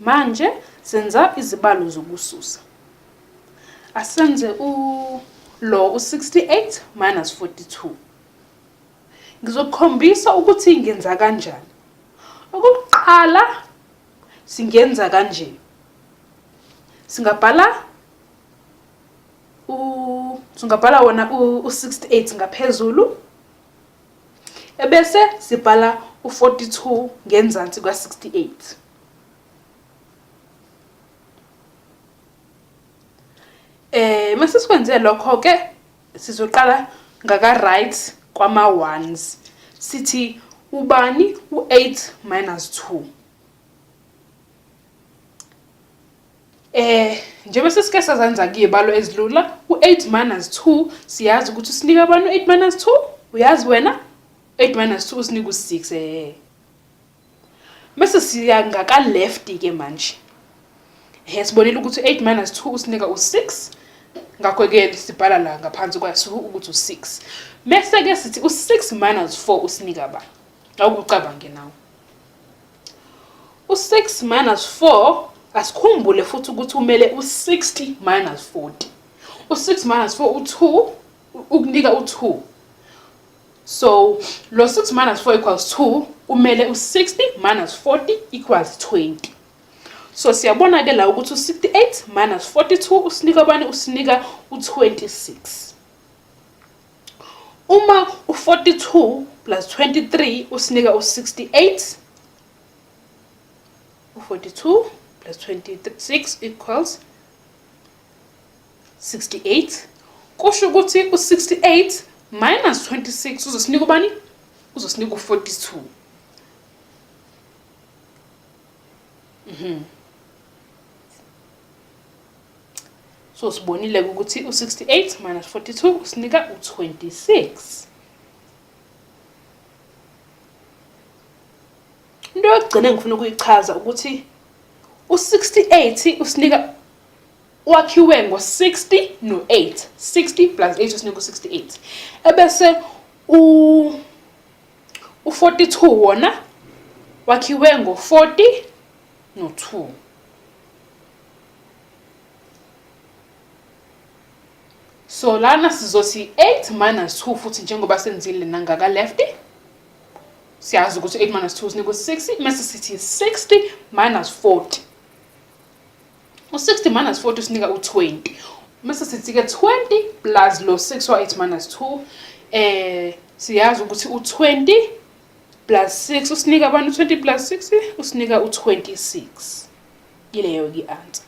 Manje senza izibalo zokususa. Asenze u lo u-68 minus 42. Ngizokukhombisa ukuthi ngenza kanjani. Okokuqala singenza kanje. Singabhala u singabhala wona u-68 ngaphezulu ebese sibhala u-42 ngenzansi kwa-68. Eh mase sikwenze lokho ke sizoqala ngaka right kwama ones. Sithi ubani u8 minus 2. Eh njengoba sesike sazenza kuyibalo ezilula u8 minus 2 siyazi ukuthi usinika abantu 8 minus 2 uyazi wena 8 minus 2 usinika u6 eh. Bese siya ngaka left ke manje. He sibonile ukuthi 8 minus 2 usinika u6. Ngakho ke sibhala la ngaphansi kwaso ukuthi u6. Bese ke sithi u6 minus 4 usinika ba? Awukucabange nawe. U6 minus 4 asikhumbule futhi ukuthi umele u60 minus 40. U6 minus 4 u2 ukunika u2. So lo 6 minus 4 equals 2 umele u-60 minus 40 equals 20. So siyabona ke la ukuthi u-68 minus 42 usinika bani? Usinika u-26. Uma u-42 plus 23 usinika u-68, u-42 plus 26 equals 68. Kusho ukuthi u-68 minus 26 uzosinika ubani? Uzosinika u-42. So sibonile ukuthi u-68 minus 42 usinika u-26. Into yokugcina engifuna ukuyichaza ukuthi u-68 usinika wakhiwe ngo-60 no-8. 60 plus 8 usinika u-68. Ebese u-42 wona wakhiwe ngo-40 no-2. So lana sizothi 8 minus 2 futhi njengoba senzile nangaka left. Siyazi ukuthi 8 minus 2 usinika u-6, mase sithi 60 minus 40. U-60 minus 40 usinika u-20. Mase sithi ke 20 plus lo 6 wa 8 minus 2, siyazi ukuthi u-20 plus 6 usinika abantu 20 plus 6 usinika u-26. Ileyo ke i-answer.